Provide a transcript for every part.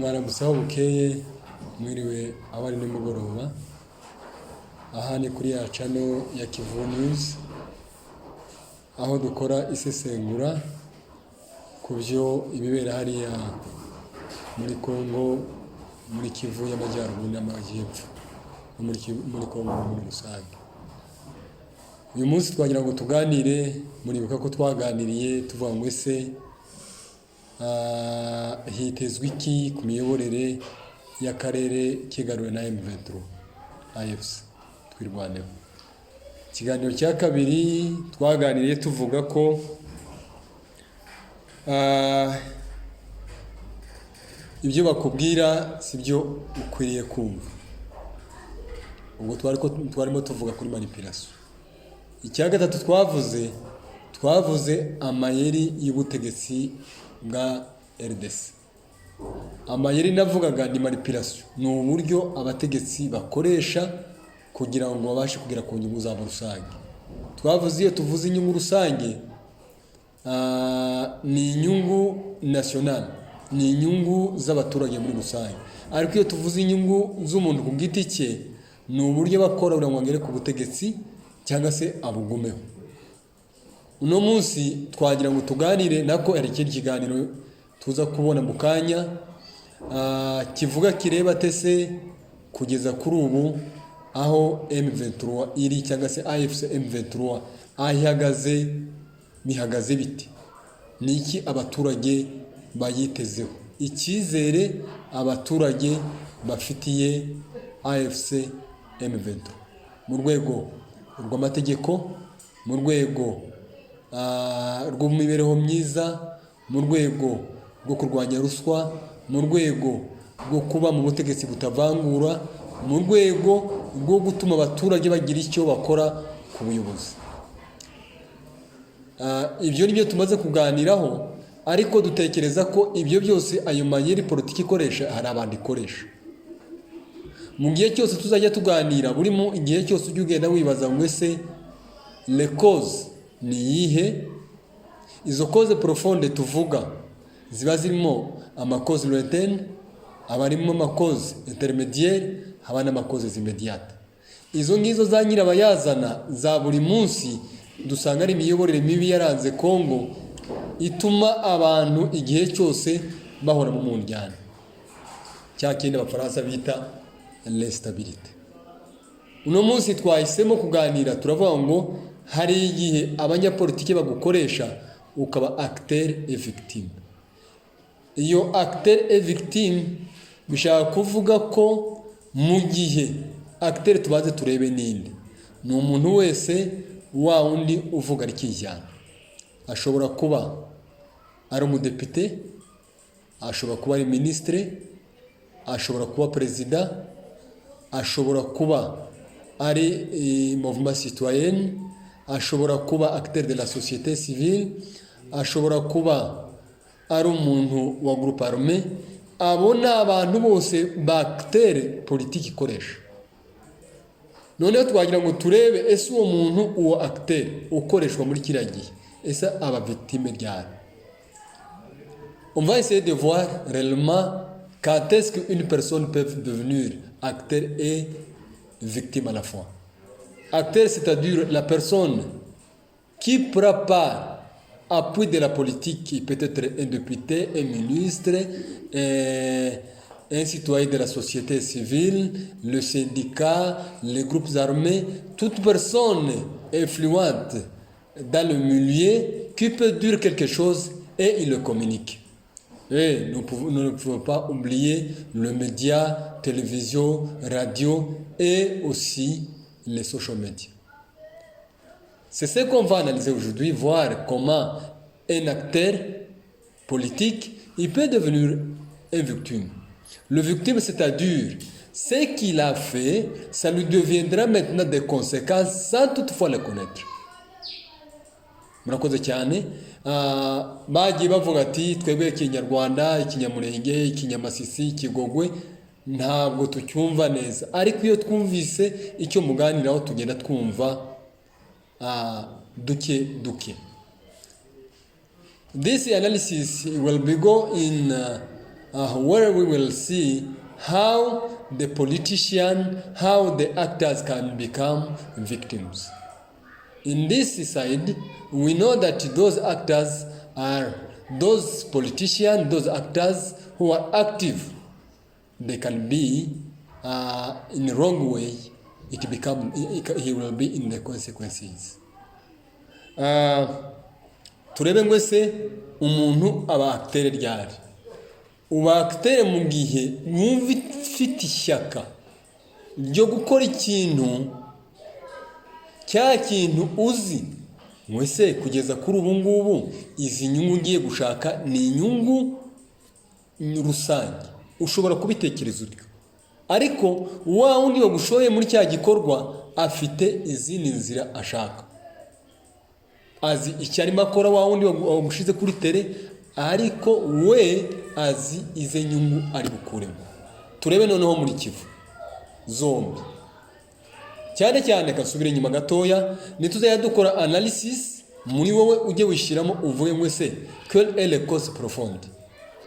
Mwaramutse aho bukeye, mwiriwe aho ari nimugoroba. Aha ni kuri ya channel ya Kivu News, aho dukora isesengura ku byo ibibera hariya muri Congo, muri Kivu y'Amajyaruguru n'Amajyepfo, no muri Congo muri rusange. Uyu munsi twagira ngo tuganire. Muribuka ko twaganiriye tuvuga ngo ese hitezwe iki ku miyoborere y'akarere kigaruwe na M23 AFC Twirwaneho? Ikiganiro cya kabiri twaganiriye tuvuga ko ibyo bakubwira si byo ukwiriye kumva. Ubwo twarimo tuvuga kuri manipulation. Icya gatatu twavuze amayeri y'ubutegetsi bwa RDC. Amayeri navugaga ni manipulation, ni uburyo abategetsi bakoresha kugira ngo babashe kugera ku nyungu zabo rusange. Twavuze, iyo tuvuze inyungu rusange, ni inyungu nationale, ni inyungu z'abaturage muri rusange. Ariko iyo tuvuze inyungu z'umuntu ku giti cye, ni uburyo bakora kugira ngo agere ku butegetsi cyangwa se abugumeho. Uno munsi twagira ngo tuganire, nako hari ikindi kiganiro tuza kubona mu kanya kivuga, kireba tese kugeza kuri ubu aho M23 iri, cyangwa se AFC M23 aho ihagaze, bihagaze bite, ni iki abaturage bayitezeho, icyizere abaturage bafitiye AFC M23 mu rwego rw'amategeko, mu rwego rw'imibereho myiza, mu rwego rwo kurwanya ruswa, mu rwego rwo kuba mu butegetsi butavangura, mu rwego rwo gutuma abaturage bagira icyo bakora ku buyobozi. Ibyo ni byo tumaze kuganiraho, ariko dutekereza ko ibyo byose, ayo mayeri politiki ikoresha, hari abantu ikoresha. Mu gihe cyose tuzajya tuganira, buri mu igihe cyose ujya ugenda wibaza ngo ese les causes ni iyihe? Izo causes profondes tuvuga ziba zirimo ama causes lointaines, aba arimo ama causes intermédiaires, haba n'ama causes immédiates. Izo ngizo za nyirabayazana za buri munsi dusanga ari imiyoborere mibi yaranze Kongo, ituma abantu igihe cyose bahora mu mundyane, cya kindi Abafaransa bita l'instabilité. Uno munsi twahisemo kuganira, turavuga ngo hari igihe abanyapolitiki bagukoresha ukaba acteur et victime. Iyo acteur et victime bishaka kuvuga ko mu gihe acteur, tubanze turebe ninde, ni umuntu wese wa wundi uvuga rikijyana. Ashobora kuba ari umudepite, ashobora kuba ari minisitiri, ashobora kuba perezida, ashobora kuba ari mouvement citoyenne, ashobora kuba acteur de la société civile, ashobora kuba ari umuntu wa groupe armé. Abo ni abantu bose ba acteur politiki ikoresha. Noneho twagira ngo turebe ese uwo muntu, uwo acteur ukoreshwa muri kiriya gihe, ese aba victime ryari? On va essayer de voir réellement quand est-ce qu'une personne peut devenir acteur et victime à la fois. Acteur, c'est-à-dire la personne qui prend part, appui de la politique, qui peut être un député, un ministre, un citoyen de la société civile, le syndicat, les groupes armés, toute personne influente dans le milieu qui peut dire quelque chose et il le communique. Et nous ne pouvons pas oublier le média, télévision, radio et aussi les social media. C'est ce qu'on va analyser aujourd'hui, voir comment un acteur politique, il peut devenir un victime. Le victime, c'est-à-dire ce qu'il a fait, ça lui deviendra maintenant des conséquences sans toutefois le connaître. Murakoze cyane. Bagiye bavuga ati twebwe Ikinyarwanda, Ikinyamurenge, Ikinyamasisi, Ikigogwe ntabwo tucyumva neza, ariko iyo twumvise icyo muganiraho tugenda twumva duke duke. This analysis will be go in where we will see how the politician, how the actors can become victims. In this side, we know that those actors are those politicians, those actors who are active. They can be in the wrong way. It become he will be in the consequences. Turebe ngo ese umuntu aba acteur ryari? Uba acteur mu gihe wumva ufite ishyaka ryo gukora ikintu, cya kintu uzi ngo ese kugeza kuri ubu ngubu izi nyungu ngiye gushaka ni inyungu rusange. Ushobora kubitekereza utyo, ariko wa wundi wagushoye muri cya gikorwa afite izindi nzira ashaka, azi icyo arimo akora, wa wundi wagushyize kuri terrain, ariko we azi ize nyungu ari bukuremo. Turebe noneho muri Kivu zombi cyane cyane. Kasubire inyuma gatoya. Nituzajya dukora analysis, muri wowe ujye wishyiramo uvuge ngo ese quelle est la cause profonde?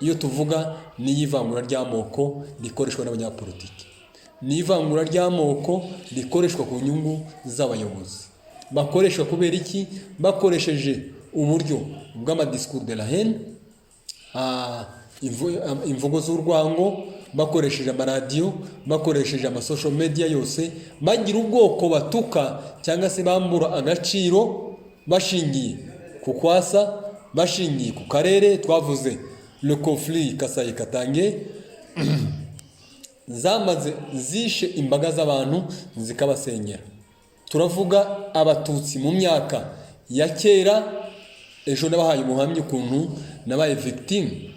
Iyo tuvuga ni iy'ivangura ry'amoko rikoreshwa n'abanyapolitiki, ni ivangura ry'amoko rikoreshwa ku nyungu z'abayobozi. Bakoreshwa kubera iki? Bakoresheje uburyo bw'amadiscours de la haine, imvugo z'urwango, bakoresheje amaradiyo, bakoresheje amasocial media yose, bagira ubwoko batuka cyangwa se bambura agaciro bashingiye ku kwasa, bashingiye ku karere. Twavuze le conflit Kasayi Katanga, zamaze zishe imbaga z'abantu, zikabasenyera. Turavuga Abatutsi mu myaka ya kera. Ejo nabahaye umuhamya ukuntu nabaye victime,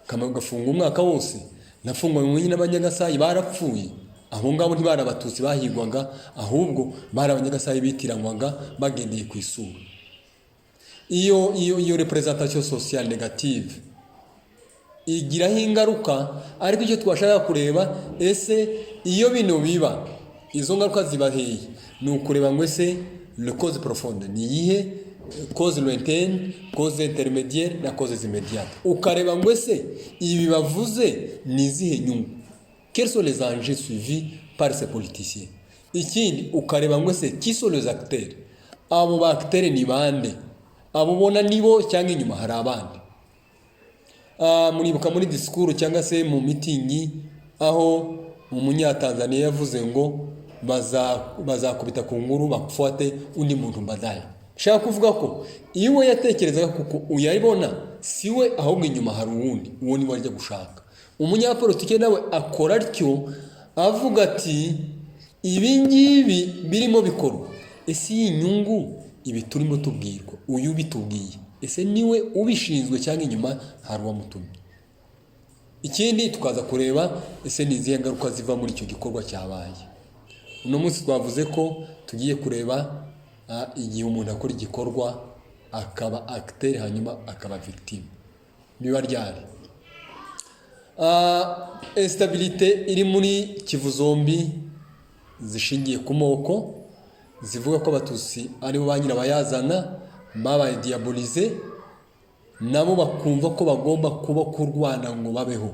gafunga umwaka wose, nafunganywe n'Abanyagasayi barapfuye. Abo ngabo ntibari Abatutsi bahigwaga, ahubwo bari Abanyagasayi bitiranywaga bagendeye ku isura. Iyo représentation sociale négative igiraho ingaruka. Ariko icyo twashaka kureba, ese iyo bino biba, izo ngaruka ziba hehe? Ni ukureba ngo ese le cause profonde ni iyihe, cause lointaine, cause intermédiaire na cause immédiate. Ukareba ngo ese ibi bavuze ni izihe nyungu? Quels sont les enjeux suivis par ces politiciens? Ikindi ukareba ngo ese qui sont les acteurs? Abo ba acteurs ni bande? Abo ubona nibo cyangwa inyuma hari abandi? Muribuka muri disikuru cyangwa se mu mitingi aho Umunyatanzaniya yavuze ngo bazakubita ku nguru bafate undi muntu mbadaye. Nshaka kuvuga ko iyo we yatekerezaga kuko uyabona si we, ahubwo inyuma hari uwundi, uwo niwe ajya gushaka. Umunyapolitike nawe akora atyo, avuga ati ibi ngibi birimo bikorwa, ese iyi nyungu, ibi turimo tubwirwa, uyu ubitubwiye ese niwe ubishinzwe cyangwa inyuma hari uwamutumye? Ikindi tukaza kureba ese ni izihe ngaruka ziva muri icyo gikorwa cyabaye. Uno munsi twavuze ko tugiye kureba igihe umuntu akora igikorwa akaba acteur, hanyuma akaba victime, biba ryari? Instabilité iri muri Kivu zombi zishingiye ku moko, zivuga ko Abatutsi aribo ba nyirabayazana, babaye diabolisés, nabo bakumva ko bagomba kuba kurwana ngo babeho,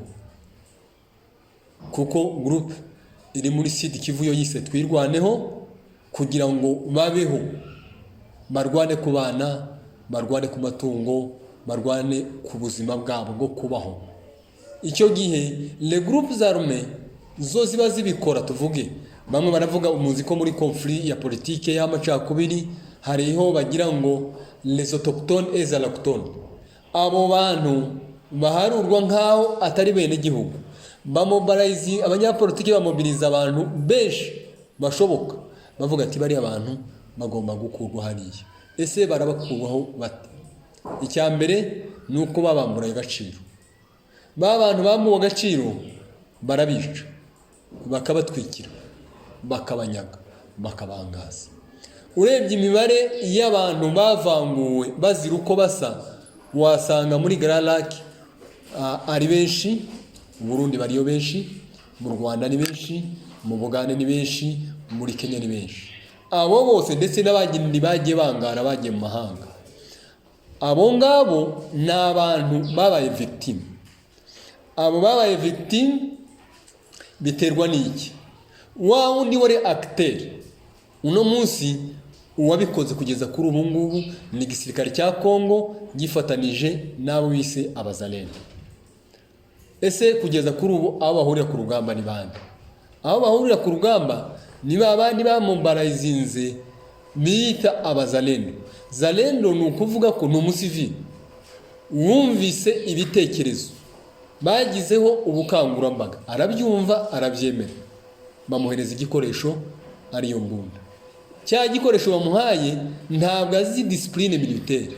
kuko groupe iri muri Sud Kivu yo yise Twirwaneho, kugira ngo babeho, barwane ku bana, barwane ku matungo, barwane ku buzima bwabo bwo kubaho. Icyo gihe les groupes armés zo ziba zibikora. Tuvuge bamwe baravuga, umuzi ko muri conflit ya politike y'amacakubiri hariho bagira ngo les autochtones et les allochtones, abo bantu baharurwa nk'aho atari bene gihugu. Bamobilize, abanyapolitiki bamobiliza abantu benshi bashoboka, bavuga ati bariya bantu bagomba gukurwa hariya. Ese barabakurwaho bate? Icya mbere ni uko babambura agaciro. Ba bantu bambuwe agaciro barabica, bakabatwikira, bakabanyaga, bakabangaza. Urebye imibare y'abantu bavanguwe bazira uko basa, wasanga muri Grands Lacs ari benshi, mu Burundi bariyo benshi, mu Rwanda ni benshi, mu Bugande ni benshi, muri Kenya ni benshi. Abo bose ndetse n'abandi bagiye bangara, bagiye mu mahanga, abo ngabo ni abantu babaye victime. Abo babaye victime biterwa n'iki? Wa wundi wari acteur, uno munsi uwabikoze kugeza kuri ubu ngubu ni igisirikare cya Kongo gifatanije n'abo bise Abazalendo. Ese kugeza kuri ubu aho bahurira ku rugamba ni bande? Aho bahurira ku rugamba ni ba bandi bamobilizinze bita Abazalendo. Zalendo ni ukuvuga ko ni umusivili wumvise ibitekerezo, bagizeho ubukangurambaga, arabyumva, arabyemera, bamuhereza igikoresho, ariyo mbunda. Cya gikoresho bamuhaye, ntabwo azi discipline militaire,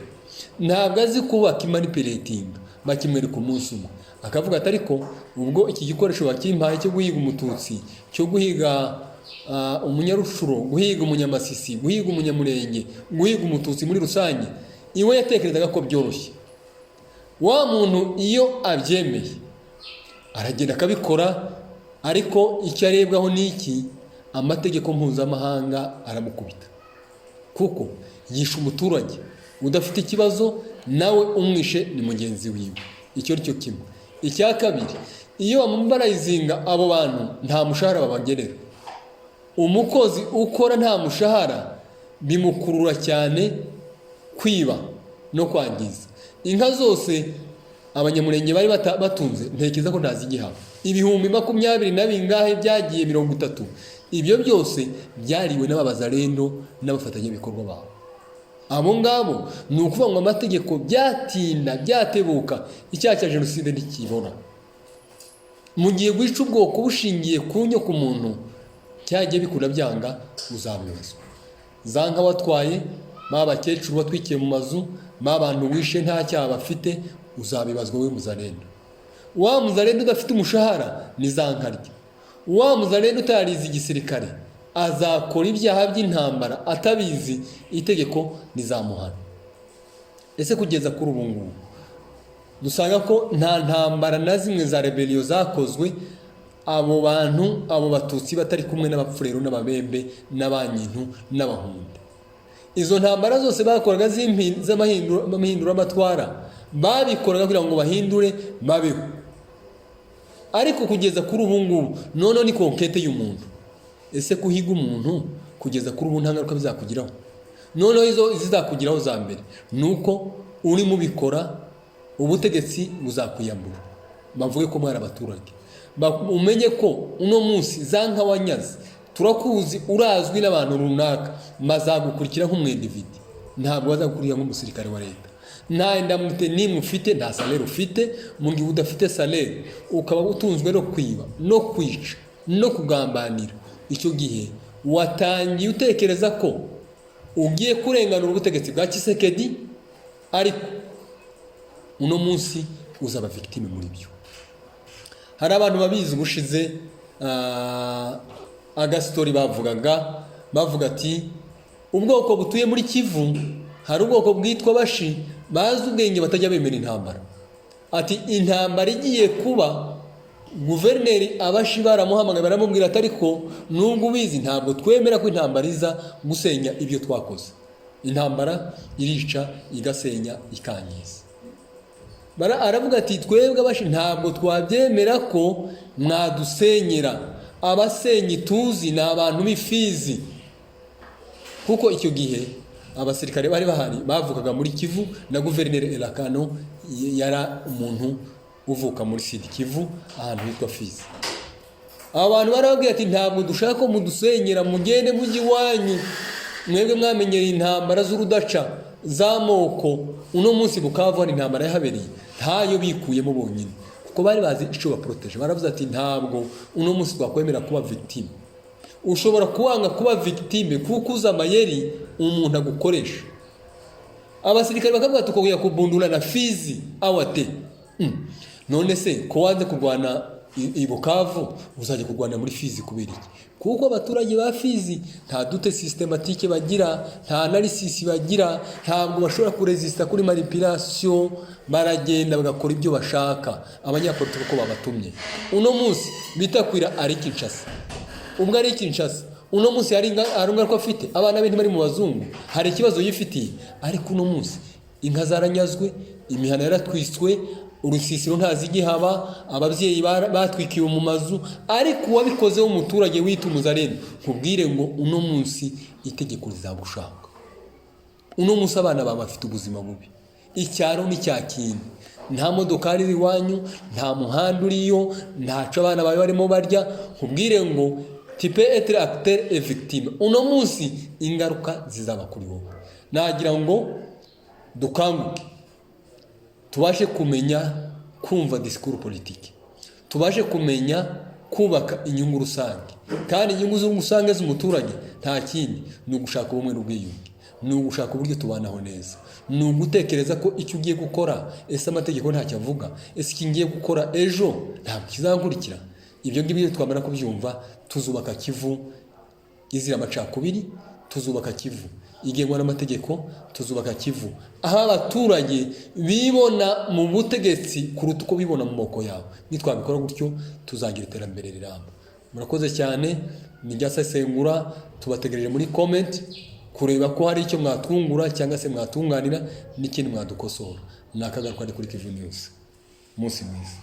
ntabwo azi kubaka imanipulatinga. Bakimwereka umunsi umwe, akavuga ati: "Ariko ubwo iki gikoresho bakimpaye cyo guhiga Umututsi, cyo guhiga Umunyarucuro, guhiga Umunyamasisi, guhiga Umunyamurenge, guhiga Umututsi muri rusange." Iwe yatekerezaga ko byoroshye. Wa muntu iyo abyemeye aragenda akabikora, ariko icyo arebwaho ni iki? Amategeko mpuzamahanga aramukubita, kuko yishe umuturage udafite ikibazo, nawe umwishe ni mugenzi wiwe. Icyo ari cyo kimwe. Icya kabiri, iyo bamobilizinga abo bantu, nta mushahara babagenera. Umukozi ukora nta mushahara bimukurura cyane kwiba no kwangiza. Inka zose Abanyamurenge bari batunze, ntekereza ko ntazigihaba. 20,000 na bingahe byagiye, 30, ibyo byose byariwe n'Ababazarendo n'abafatanyabikorwa babo. Abo ngabo ni ukuvuga ngo amategeko, byatinda byatebuka, icyaha cya jenoside ntikibona. Mu gihe guca ubwoko bushingiye ku nyoko muntu cyagiye bikunda byanga, uzabibazwa. Za nka watwaye, ba bakecuru watwikiye mu mazu, ba bantu wishe nta cyaha bafite, uzabibazwa wowe Muzarendo. Wa Muzarendo udafite umushahara ni za nkarya. Wa Muzarendo utarize igisirikare azakora ibyaha by'intambara atabizi, itegeko rizamuhana. Ese kugeza kuri ubu ngubu dusanga ko nta ntambara na zimwe za rébellion zakozwe abo bantu, abo Batutsi batari kumwe n'Abapfurero n'Ababembe n'Abanyintu n'Abahunda? Izo ntambara zose bakoraga z'amahinduramatwara babikoraga kugira ngo bahindure babeho. Ariko kugeza kuri ubu ngubu noneho ni conquête y'umuntu. Ese kuhiga umuntu kugeza kuri ubu nta ngaruka bizakugiraho? Noneho izo zizakugiraho za mbere ni uko urimo ubikora, ubutegetsi buzakwiyambura, bavuge ko mwari abaturage. Umenye ko uno munsi za nka wanyaze, turakuzi, urazwi n'abantu runaka, bazagukurikira nk'umwendividi, ntabwo bazagukurikira nk'umusirikare wa leta. Nta indemnité n'imwe ufite, nta salaire ufite. Mu gihe udafite salaire, ukaba utunzwe no kwiba no kwica no kugambanira, icyo gihe watangiye utekereza ko ugiye kurenganura ubutegetsi bwa Tshisekedi, ariko uno munsi uzaba victime muri byo. Hari abantu babizi, ubushize agastori bavugaga, bavuga ati ubwoko butuye muri Kivu, hari ubwoko bwitwa Bashi, bazi ubwenge, batajya bemera intambara. Ati intambara igiye kuba, guverineri Abashi baramuhamagaye, baramubwira ati: "Ariko nubwo ubizi, ntabwo twemera ko intambara iza gusenya ibyo twakoze. Intambara irica, igasenya, ikangiza." Aravuga ati: "Twebwe Abashi ntabwo twabyemera ko mwadusenyera. Abasenyi tuzi ni abantu b'Ifizi." Kuko icyo gihe abasirikare bari bahari bavukaga muri Kivu, na guverineri Elakano yari umuntu uvuka muri Sud Kivu, ahantu hitwa Fizi. Aba bantu barababwira ati: "Ntabwo dushaka ko mudusenyera, mugende mujye iwanyu. Mwebwe mwamenyereye intambara z'urudaca z'amoko." Uno munsi Bukavu hari intambara yahabereye, ntayo bikuyemo bonyine, kuko bari bazi icyo baporoteje. Baravuze ati: "Ntabwo uno munsi twakwemera kuba victime." Ushobora kuwanga kuba victime kuko uzi amayeri umuntu agukoresha. Abasirikare bakavuga: "Tukongera kubundura na Fizi awate." None se ko wanze kurwana i Bukavu, uzajya kurwana muri Fizi kubera iki? Kuko abaturage ba Fizi nta doute systématique bagira, nta analysis bagira, ntabwo bashobora kurezisita kuri manipulation. Baragenda bagakora ibyo bashaka, abanyapolitiki uko babatumye. Uno munsi Bitakwira ari Kinshasa. Ubwo ari Kinshasa uno munsi, hari ingaruka afite? Abana be ntibari mu bazungu? Hari ikibazo yifitiye? Ariko uno munsi inka zaranyazwe, imihana yaratwiswe. Urusisiro ntazigihaba, ababyeyi batwikiwe mu mazu. Ariko uwabikoze w'umuturage wita umuzarene, nkubwire ngo uno munsi itegeko rizagushaka. Uno munsi abana bawe bafite ubuzima bubi. Icyaro ni cya kintu, nta modokari iri iwanyu, nta muhanda uriyo, ntaco abana bawe barimo barya. Nkubwire ngo tu peux être acteur et victime. Uno munsi ingaruka zizaba kuri wowe. Nagira ngo dukanguke, tubashe kumenya kumva discours politique, tubashe kumenya kubaka inyungu rusange. Kandi inyungu rusange z'umuturage nta kindi, ni ugushaka ubumwe n'ubwiyunge, ni ugushaka uburyo tubanaho neza, ni ugutekereza ko icyo ugiye gukora, ese amategeko ntacyo avuga? Ese iki ngiye gukora ejo ntabwo kizankurikira? Ibyo ngibyo twamara kubyumva, tuzubaka Kivu izira amacakubiri, tuzubaka Kivu igengwa n'amategeko, tuzubaka Kivu aho abaturage bibona mu butegetsi kuruta uko bibona mu moko yabo. Nitwabikora gutyo, tuzagira iterambere riramba. Murakoze cyane. Ni sesengura, tubategereje muri comment kureba ko hari icyo mwatwungura cyangwa se mwatunganira n'ikindi mwadukosora. Ni akagaruka, ari kuri Kivu News. Umunsi mwiza.